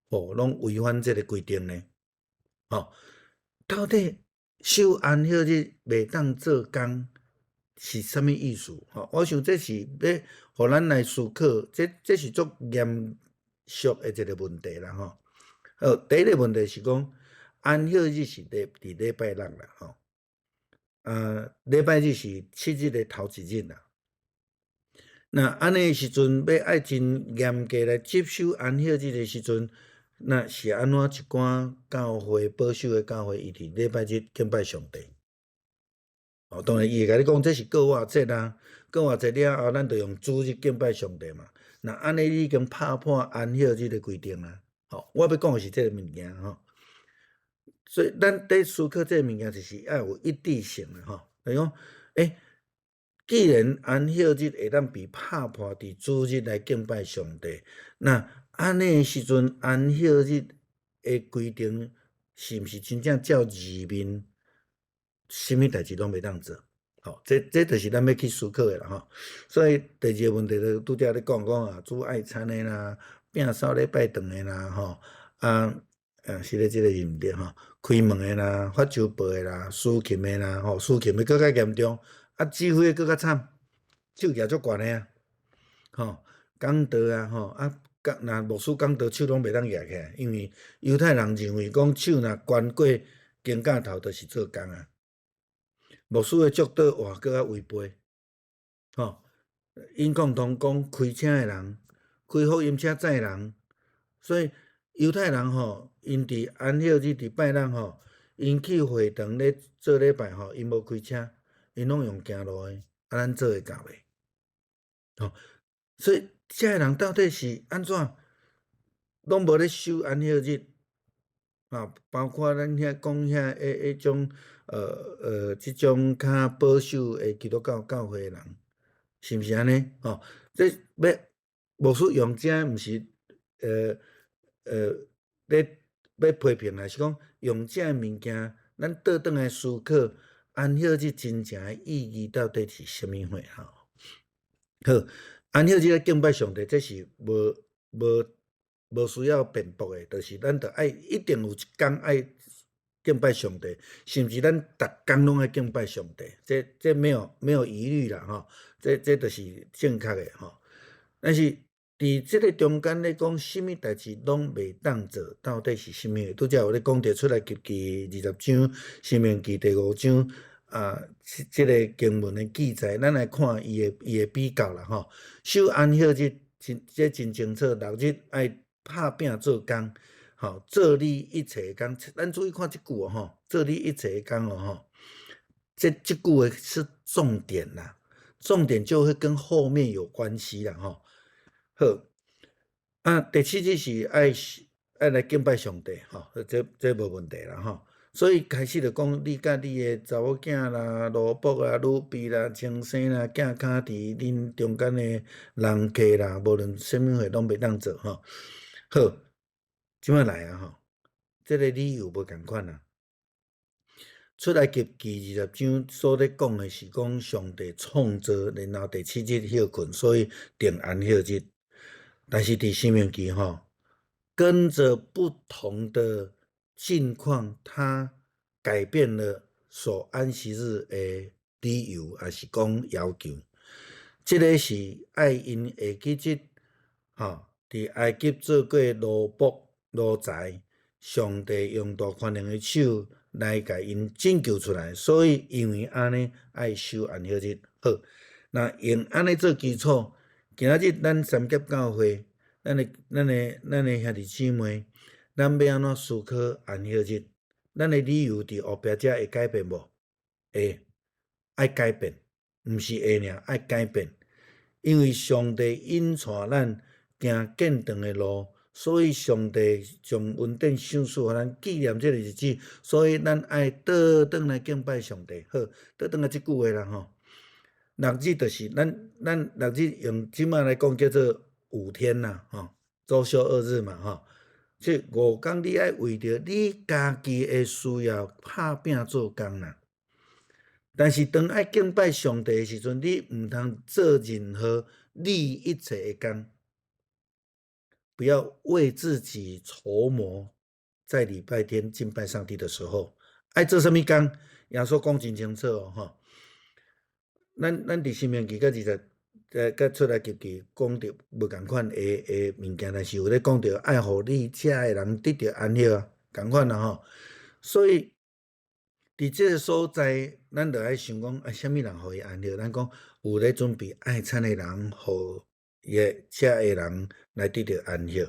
吼，攏違反這个規定呢。吼，到底守安息日袂當做工是啥物意思？吼，我想這是欲予咱來思考，這是足嚴肅的一個問題啦，吼。好，第一個問題是講，安息日是佇禮拜六啦，吼。禮拜日是7日的頭一日啦。那按呢時陣欲愛真嚴格來執守安息日的時陣，那是按怎一寡教會保守的教會，伊佇禮拜日敬拜上帝？哦，當然伊會共你講這是過活節啊，過活節了後，咱就用主日敬拜上帝嘛。那按呢你已經拍破安息日的規定啊。吼，我欲講的是這个物件吼。所以咱佇思考這个物件，就是愛有一致性的吼。就是講，既然安息日會當被拍破佇主日來敬拜上帝，那按呢時陣安息日的規定是毋是真正照字面，啥物代誌攏袂當做？吼，這就是咱欲去思考的啦吼。所以第二个問題就拄才咧講講啊，煮愛餐的啦，摒掃禮拜堂的啦，吼，啊，是咧這个是毋對吼，開門的啦，發週報的啦，司琴的啦，吼，司琴的閣較嚴重，啊，指揮的閣較慘，手舉足懸的啊，吼，講道啊，吼，啊，講若牧師講道手攏袂當舉起來，因為猶太人認為講手若懸過肩胛頭，就是做工啊。牧師的祝禱哇，閣較違背，吼，音控同工開車的人，開福音車載人，所以猶太人吼，𪜶佇安息日佇拜六吼，𪜶去會堂咧做禮拜吼，𪜶無開車，𪜶攏用行路的，啊，咱做會到袂？吼，所以這个人到底是按怎，攏無咧守安息日，啊，包括咱遐講遐彼種，這種較保守的基督教教會的人，是毋是按呢？吼，這欲牧師用這毋是，咧欲批評啊，是講用這个物件，咱倒轉來思考安息日真正的意義到底是啥物貨吼？好，安息日咧敬拜上帝，這是無需要辯駁的，就是咱著愛一定有一工愛敬拜上帝，甚至咱逐工攏愛敬拜上帝，這沒有疑慮啦吼，這就是正確的吼。但是佇這个中間咧講，啥物代誌攏袂當做，到底是啥物？拄才有咧講著出埃及記20章，申命記第五章啊，這个經文的記載，咱來看伊的比較啦吼。守安息日真這真清楚，六日愛拍拚做工，吼，做你一切工。咱注意看這句哦吼，做你一切工哦吼，這句話是重點啦，重點就會跟後面有關係啦吼。好，啊，第七日是愛來敬拜上帝，吼，這無問題啦吼。所以開始就講，你佮你的查某囝啦、奴僕啊、女婢啦、親生啦、寄囥佇恁中間的人客啦，無論啥物貨攏袂當做吼。好，這擺來啊吼，這个理由無仝款啊。出埃及記二十章所咧講的是講上帝創造，然後第七日歇睏，所以定安息日。但是佇申命記吼，跟著不同的境況，他改變了守安息日的理由，抑是講要求。這个是愛𪜶會記得，吼，佇埃及做過奴僕奴才，上帝用大權能的手來共𪜶拯救出來，所以因為按呢愛守安息日。好，若用按呢做基礎，今仔日咱三峽教會，咱的兄弟姊妹，咱欲按怎思考安息日？咱的理由佇後壁遮會改變無？會，愛改變，毋是會爾，愛改變。因為上帝引帶咱行建堂的路，所以上帝將恩典賞賜予咱紀念這个日子，所以咱愛倒轉來敬拜上帝。好，倒轉來這句話啦吼。六日就是咱六日用這擺來講叫做五天啦，吼，週休二日嘛，吼。這五工你愛為著你家己的需要拍拚做工啦。但是當愛敬拜上帝的時陣，你毋通做任何利一切的工。不要為自己籌謀，在禮拜天敬拜上帝的時候，愛做啥物工？耶穌講真清楚哦，吼。咱佇申命記佮二十，佮出埃及記講著無仝款的物件，但是有咧講著愛予你遮的人得著安息啊，仝款啦吼。所以佇這个所在，咱著愛想講，啊，啥物人予伊安息？咱講有咧準備愛餐的人，予伊的遮的人來得著安息，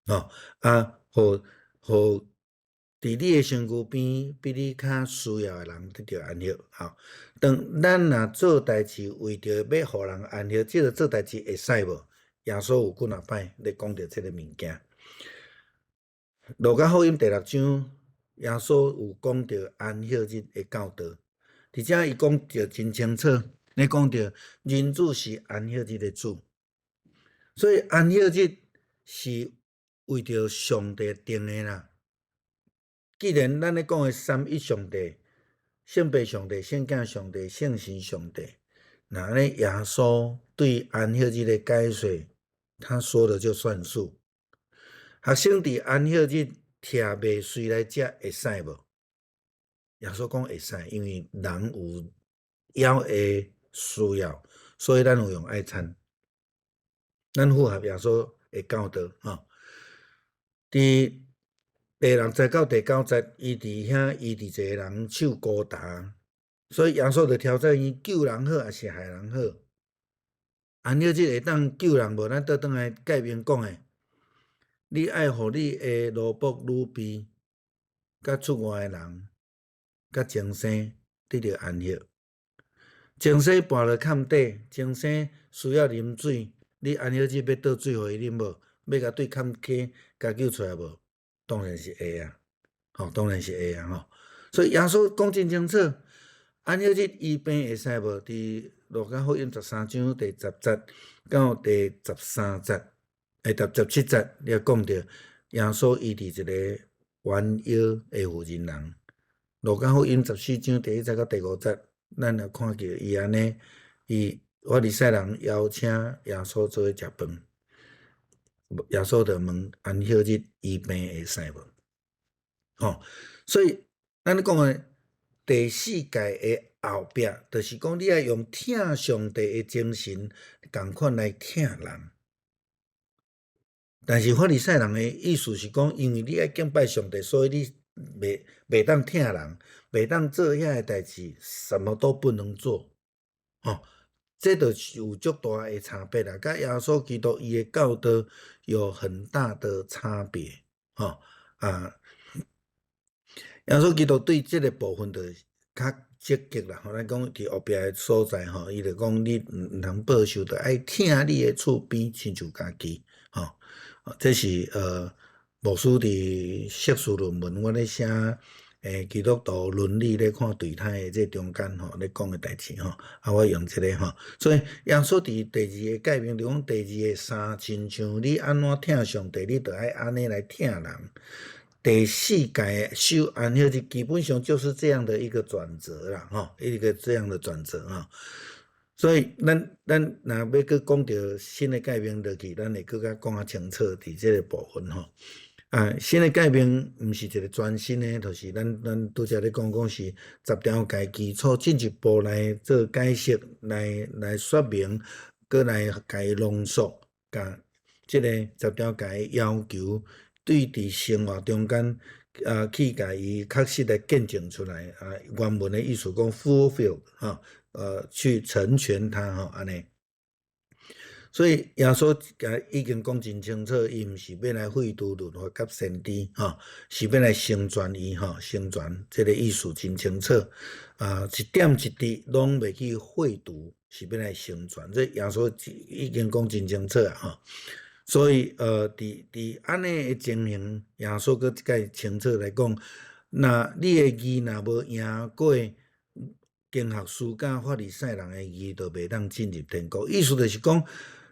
吼啊，予予佇你的身軀邊比你較需要的人得著安息，吼。當咱若做代誌為著欲予人安息，這个做代誌會使無？耶穌有幾若擺咧講著這个物件。路加福音第六章，耶穌有講著安息日的教導，而且伊講著真清楚，咧講著人子是安息日的主。所以安息日是為著上帝定的啦。既然咱咧講的三一上帝、聖父上帝、聖囝上帝、聖神上帝，那按呢耶穌對安息日的解說，他說了就算數。學生佇安息日拆麥穗來食會使無？耶穌講會使，因為人有枵的需要，所以咱有用愛餐。咱符合耶穌的教導，吼。佇第六節到第九節，伊佇遐醫治一個人手孤焦，所以耶穌就挑戰伊救人好，抑是害人好？安息日會當救人無？咱倒轉來誡命講的，你愛予你的奴僕女婢，佮出外的人，佮眾生得著安息。眾生跋落崁底，眾生需要啉水，你安息日欲倒水予伊啉無？欲共對崁溪共救出來無？當然是會啊，吼，當然是會啊，吼。所以耶穌講真清楚，安息日醫病會使無？佇路加福音13章第十節到第十三節，第十七節，你講著耶穌醫治一個彎腰的婦人人。路加福音14章第一節到第五節，咱也看見伊按呢，伊法利賽人邀請耶穌做伙食飯，耶穌就問安息日醫病會使無？吼，所以咱咧講的第四誡的後壁，就是講你愛用疼上帝的精神，仝款來疼人。但是法利賽人的意思是講，因為你愛敬拜上帝，所以你袂當疼人，袂當做遐个代誌，什麼都不能做。吼，這就是有足大的差別啦，佮耶穌基督伊的教導有很大的差別。吼啊，耶穌基督對這个部分就較積極啦。吼，咱講佇後壁的所在吼，伊就講你毋通報仇，就愛疼你的厝邊親像家己。吼，這是牧師佇碩士論文，我咧寫基督徒倫理咧看對待的這中間吼咧講的代誌吼，啊，我用這个吼，所以耶穌佇第二个誡命就講第二个三，親像你按怎疼上帝，你就愛按呢來疼人。第四誡守安息日，基本上就是這樣的一個轉折啦，吼，一個這樣的轉折啊。所以咱若欲閣講著新的誡命落去，咱會閣較講較清楚佇這個部分吼。啊，新的誡命毋是一個全新的，就是咱拄才咧講講是十條誡基礎進一步來做解釋，來說明，閣來共伊濃縮，共這個十條誡要求對佇生活中間啊去共伊確實來見證出來啊。原文的意思講 fulfill 吼，去成全它吼，按呢。所以耶穌共已經講真清楚，伊毋是欲來廢除律法佮先知，吼，是欲來成全伊，吼，成全這個意思真清楚。啊，一點一滴攏袂去廢除，是欲來成全。這耶穌已經講真清楚啊，吼。所以，佇按呢的情形，耶穌閣這擺清楚來講，若你的義若無贏過經學師佮法利賽人的義，就袂當進入天國。意思就是講，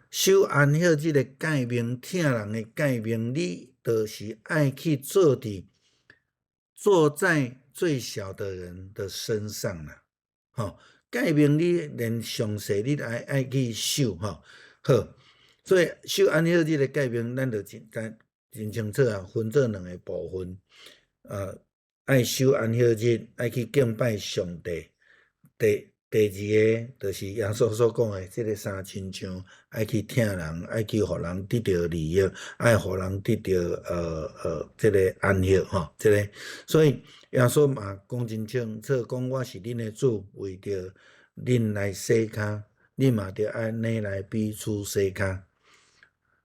守安息日的誡命，疼人的誡命，你就是愛去做在最小的人的身上啦。吼，誡命你連上細你愛去守吼。好，所以守安息日的誡命，咱就真真真清楚啊，分做兩個部分。愛守安息日，愛去敬拜上帝。第二个就是耶穌所講的這個三親像，愛去疼人，愛去予人得著利益，愛予人得著這個安息吼，這個，所以耶穌嘛講真清楚，講我是恁的主，為著恁來洗跤，恁嘛著按呢來彼此洗跤。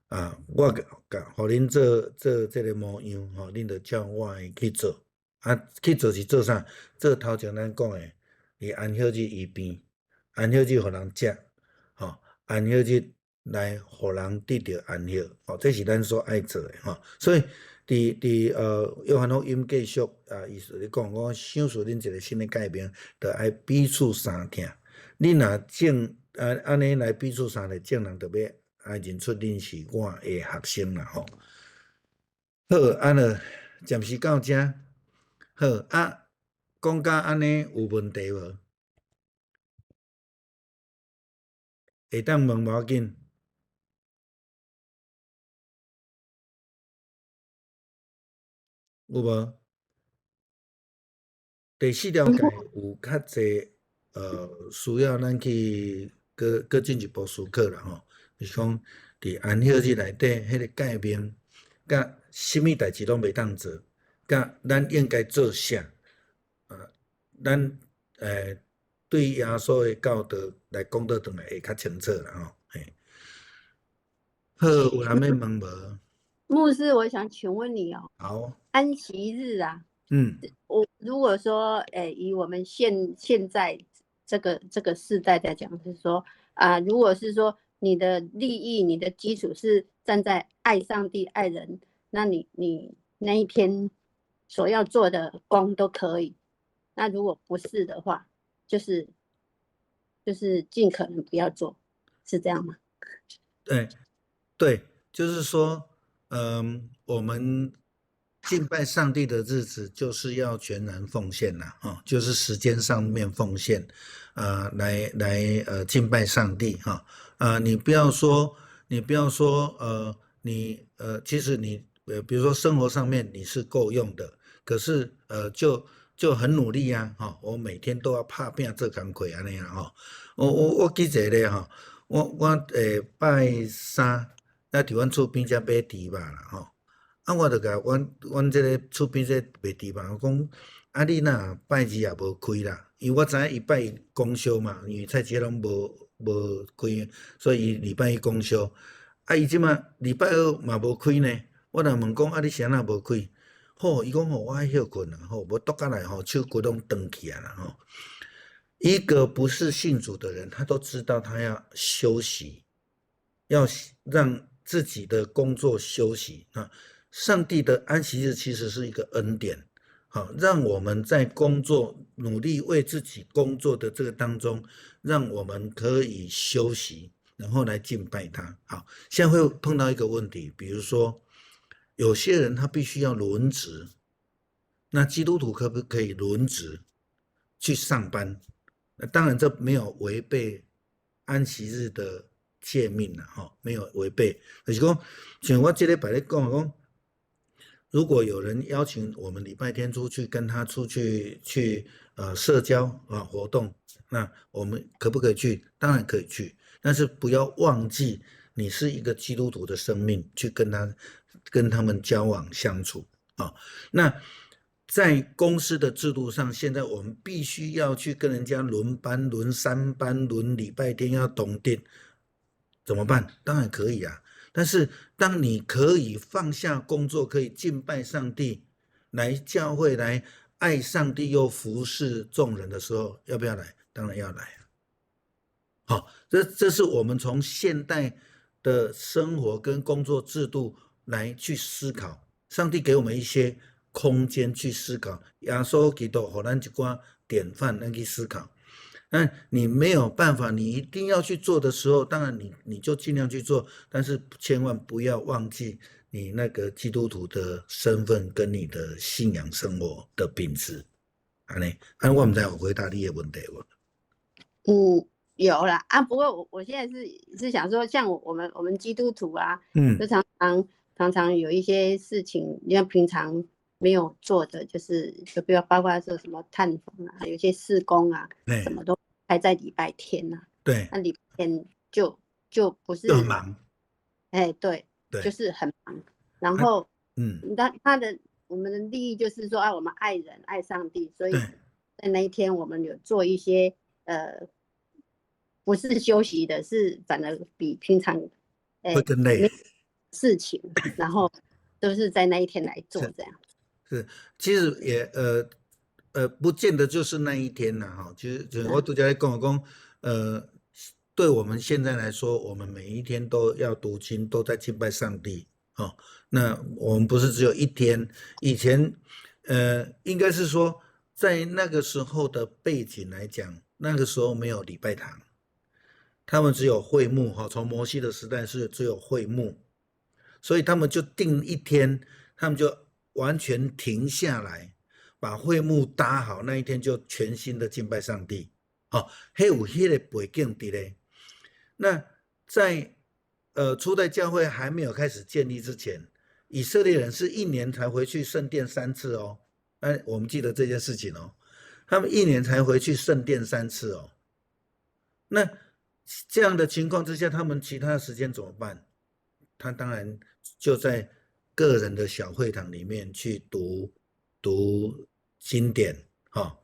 啊，我共予恁做這個模樣吼，恁著照我的去做。啊，去做是做啥？做頭前咱講的。佇安息日醫病，安息日予人食，吼，安息日來予人得著安息，吼，這是咱所愛做的，吼。所以，佇約翰福音繼續啊，伊是咧講，我賞賜恁一個新的誡命，著愛彼此相疼。恁若正按呢來彼此相疼，眾人就欲愛認出恁是我的學生啦，吼。好，按呢暫時到遮，好啊。講甲按呢有問題無？會當問無要緊。有無？第四條誡有較濟需要咱去閣進一步思考啦吼。就是講，佇安息日內底，彼個誡命，佮啥物代誌攏袂當做，佮咱應該做啥？啊，咱對耶穌的教導來講倒轉來會較清楚啦吼。嘿，好，有人欲問無？牧師，我想請問你哦。好。安息日啊，我如果說，以我們現在這個世代來講，是說啊，如果是說你的利益、你的基礎是站在愛上帝、愛人，那你那一天所要做的工都可以。那如果不是的話，就是盡可能不要做，是這樣嗎？對，對，就是說，我們敬拜上帝的日子就是要全然奉獻啦，哈，就是時間上面奉獻，啊，來敬拜上帝，哈，啊，你不要說，其實你，比如說生活上面你是夠用的，可是，就很努力啊，吼！我每天都要拍拚做工課按呢啊，吼！我記一个吼，我拜三，啊佇阮厝邊遮買豬肉啦，吼！啊，我就共阮這个厝邊這賣豬肉，我講啊，你若拜二也無開啦，因為我知影伊拜一公休嘛，因為菜市攏無開，所以伊禮拜一公休。啊，伊這馬禮拜二嘛無開呢，我若問講啊，你是按怎無開？吼，伊講吼，我愛歇睏啦，吼，無倒轉來吼，手骨攏斷去啊啦吼。一個不是信主的人，他都知道他要休息，要讓自己的工作休息啊。上帝的安息日其實是一個恩典，好，讓我們在工作努力為自己工作的這個當中，讓我們可以休息，然後來敬拜他。好，現在會碰到一個問題，比如說有些人他必須要輪值。那基督徒可不可以轮值去上班？那当然這沒有違背安息日的誡命啦，吼，沒有違背。就是講，像我這禮拜咧講講，如果有人邀請我們禮拜天出去跟他出去去社交啊活動，那我們可不可以去？當然可以去，但是不要忘記你是一個基督徒的生命，去跟他們交往相處啊。那在公司的制度上，現在我們必須要去跟人家輪班、輪三班、輪禮拜天要同定，怎麼辦？當然可以啊。但是當你可以放下工作，可以敬拜上帝，來教會來愛上帝又服侍眾人的時候，要不要來？當然要來。好，這是我們從現代的生活跟工作制度來去思考，上帝給我們一些空間去思考，耶穌基督予咱一寡典範，咱去思考。那你沒有辦法，你一定要去做的時候，當然你就盡量去做，但是千萬不要忘記你那個基督徒的身份跟你的信仰生活的品質。按呢，啊，我毋知有回答你的問題無？嗯，有啦啊，不過我現在是想說，像我們基督徒啊，就常常有一些事情，你像平常沒有做的，就是就比如包括說什麼探訪啊，有些事工啊，什麼都排在禮拜天啊。那禮拜天就不是很忙。哎，對，就是很忙。然後，他的我們的利益就是說，啊，我們愛人愛上帝，所以在那一天我們有做一些不是休息的，是反而比平常會更累事情，然後都是在那一天來做這樣。是，其實也不見得就是那一天啦，哈。其實我拄才咧講講，對我們現在來說，我們每一天都要讀經，都在敬拜上帝，哦。那我們不是只有一天，以前，應該是說，在那個時候的背景來講，那個時候沒有禮拜堂，他們只有會幕，哈。從摩西的時代是只有會幕，所以他們就定一天，他們就完全停下來，把會幕搭好，那一天就全心的敬拜上帝。哦，彼有彼個背景佇咧。那在初代教會還沒有開始建立之前，以色列人是一年才回去聖殿三次哦。哎，我們記得這件事情哦，他們一年才回去聖殿三次哦。那這樣的情況之下，他們其他的時間怎麼辦？他當然就在個人的小會堂裡面去讀讀經典，哈，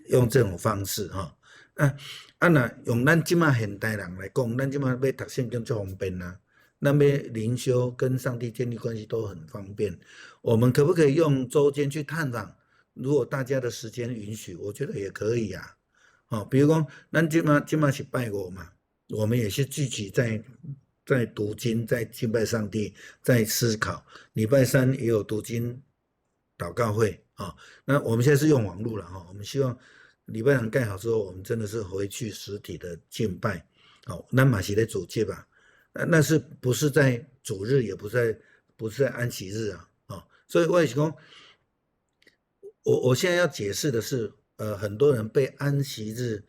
用這種方式，哈。啊，若用咱這馬現代人來講，咱這馬欲讀聖經足方便啊，咱欲靈修跟上帝建立關係都很方便。我們可不可以用週間去探訪？如果大家的時間允許，我覺得也可以啊。哦，比如講，咱這馬是拜五嘛，我們也是聚集在讀經，在敬拜上帝，在思考。禮拜三也有讀經禱告會啊。那我們現在是用網路了哈，我們希望禮拜堂蓋好之後，我們真的是回去實體的敬拜。好，咱嘛是咧組織吧？那是不是在主日，也不是在安息日啊？啊，所以我是講，我現在要解釋的是，很多人被安息日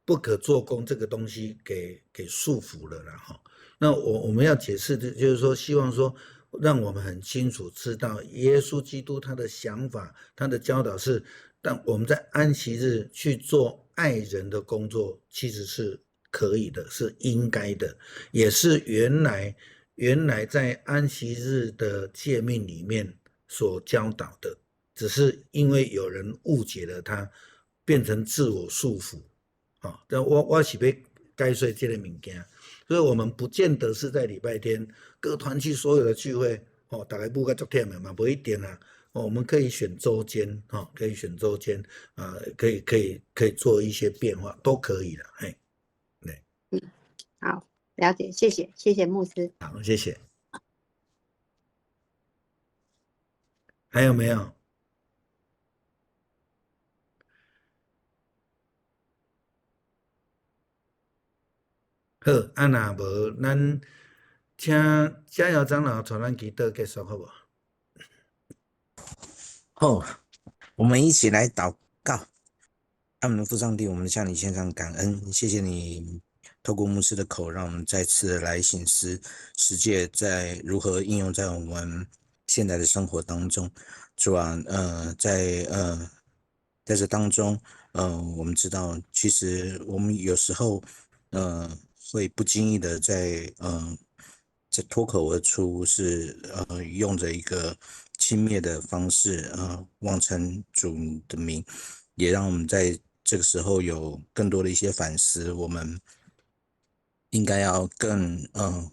不可做工這個東西給束縛了啦哈。那我們要解釋的就是說，希望說，讓我們很清楚知道耶穌基督他的想法，他的教導是，當我們在安息日去做愛人的工作，其實是可以的，是應該的，也是原來在安息日的誡命裡面所教導的，只是因為有人誤解了他，變成自我束縛。啊，但我是欲解說這個物件。所以，我們不見得是在禮拜天各團契所有的聚會，哦，大家舞甲足忝的嘛，無一定啊。哦，我們可以選週間，哦，可以選週間，啊，可以做一些變化，都可以的，嘿，對。嗯，好，了解，謝謝，謝謝牧師。好，謝謝。還有沒有？好，啊若無，咱請嘉瑤長老帶咱祈禱結束，好無？好。我們一起來禱告。阿們，父上帝，我們向你獻上感恩，謝謝你透過牧師的口，讓我們再次來省思十誡在如何應用在我們現在的生活當中。主啊，在這當中，我們知道，其實我們有時候，會不經意的在脫口而出，是用着一個輕蔑的方式，妄稱主的名，也讓我們在這個時候有更多的一些反思，我們應該要更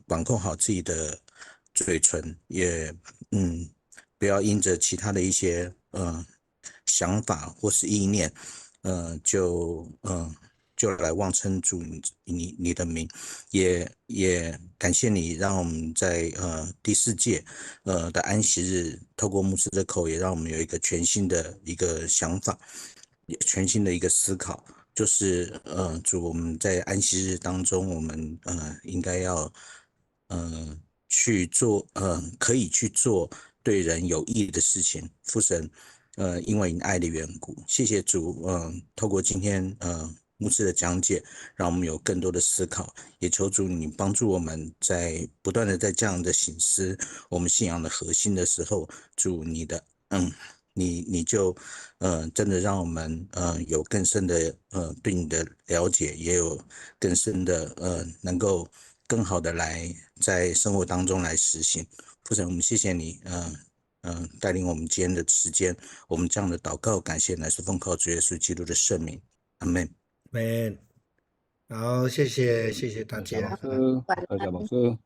管控好自己的嘴唇，也不要因着其他的一些想法或是意念，就來妄稱主你的名，也感謝你讓我們在第四誡的安息日，透過牧師的口，也讓我們有一個全新的一個想法，全新的一個思考，就是主，我們在安息日當中，我們應該要去做可以去做對人有益的事情。父神，因為你愛的緣故，謝謝主，透過今天牧師的講解，讓我們有更多的思考，也求主你幫助我們在不斷的在這樣的省思我們信仰的核心的時候，主你的你就真的讓我們有更深的對你的了解，也有更深的能夠更好的來在生活當中來實行。父神，我們謝謝你，帶領我們今天的時間，我們這樣的禱告感謝，乃是奉靠主耶穌基督的聖名，阿門。們，好，謝謝，謝謝大家。老師，謝謝老師。